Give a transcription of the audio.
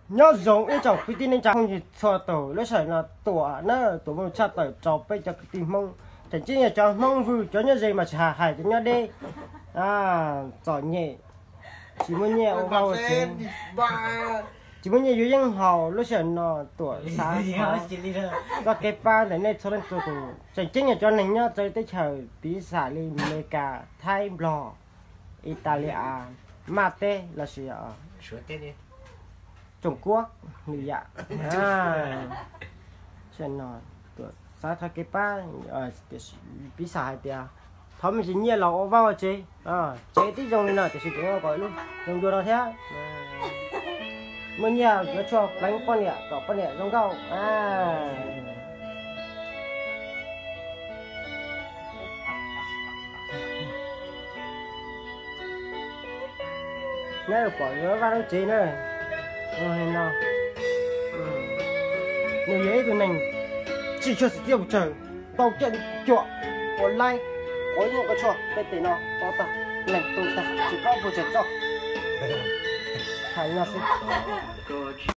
Nyob zoo ib tsoom kwv tij neej tsa phooj ywg txhua tus, lub sij hawm no Tuam na, Tuam muaj tshaj tawm rau peb cov kwv tij Hmoob. Tseem ceeb yog cov Hmoob Vwj, cov nyob ze mas tsis hais, hais cov nyob deb. Txom nyem, tsis muaj nyiaj ua vaj ua tsev, tsis muaj nyiaj yuav yeeb haus, lub sij hawm no Tuam xav thov txoj kev pab ntawm nej txhua leej txhua tus. Tseem ceeb yog cov neeg nyob txawv teb chaws, piv xam li Meskas, Thaib, Nplog, Italia, Maj teb lossis Tsoom Kuab lwm yam. Xav thov kev pab, piv xam hais tias thov me ntsis nyiaj los ua vaj ua tsev, tsev twb zoo li no tiam sis tseem kom lub zoo dua no thiab. Muaj nyiaj yuav tshuaj pleev poj niam kom poj niam zoo nkauj. Neb pom lub vaj lub tsev na, no, nws yog ib tug neeg tsis tshua txiaj puas tsawg, ntau caij cuam, ua laib, quav yeeb quav tshuaj tej tes no to tag, leej twg tsis paub puas tsawg txoj. Hais no xwb.